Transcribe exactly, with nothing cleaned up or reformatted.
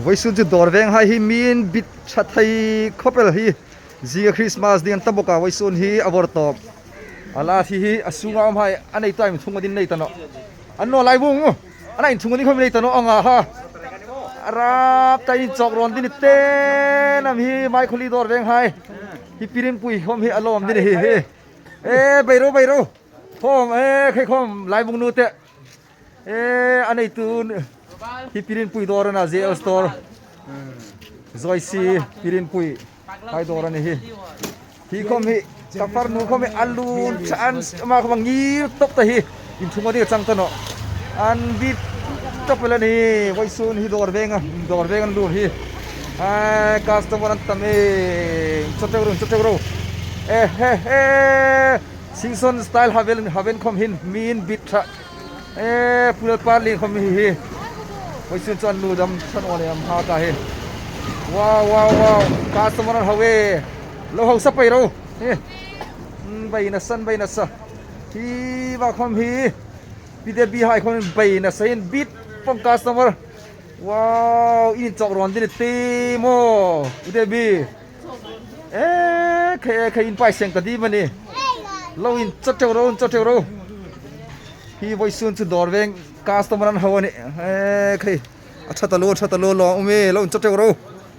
Voisun chu Dawrveng hai hi min bit ṭha thei khawp el hi. Zinga Christmas ding an ta bawk a, voisun hi a vawrtawp. A la hi hi a sunga um hai a nei ta, inthung a ding nei ta naw. An naw lai vung. A na inthung a ding khawm nei ta naw ang a ha. A rap ta in chawk rawn ding te nam hi Maikhuli Dawrveng hai. Hi Pirinpui khawm hi a lawm ding hi hi. E, bei ro, bei ro. Khawm, e, khai khawm, lai vung nu te. E, a nei tun. Hi Pirinpui dawr a na, J L Store. Joyce Pirinpui. Hai dawr a ni hi. Hi khawm hi, ka farnu khawm hi, a lun chance, ama khawm a ngir tawp ta hi. Inthung a ding a chang ta naw. An bit tawp el a ni, voisun hi Dawrveng a, Dawrveng an lun hi. Ai, customer an tam e, chaw teu ro, chaw teu ro. E, he, he. Singson style haven, haven khawm hin, min bit ṭha. E, Pu Lalparlien khawm hi hi. Voisun chu an lu dam ṭha naw le am ha ta hi. Wow, wow, wow. Customer an hau e. Lo hausa pei ro. Hi. Mm, bei nasa, bei nasa. Hi va khawm hi. Pi Debbie hai khawm bei nasa in bit pawng customer. Wow, in chawk rawn ding ti maw. Pi Debbie. E, khai, e, khai in pai seng ta di mani. Lo in chaw teu ro, in chaw teu ro. Hi voisun chu Dawrveng customer an hau a ni. E, khai. A ṭha ta lo, ṭha ta lo, lo um e, lo in chaw teu ro.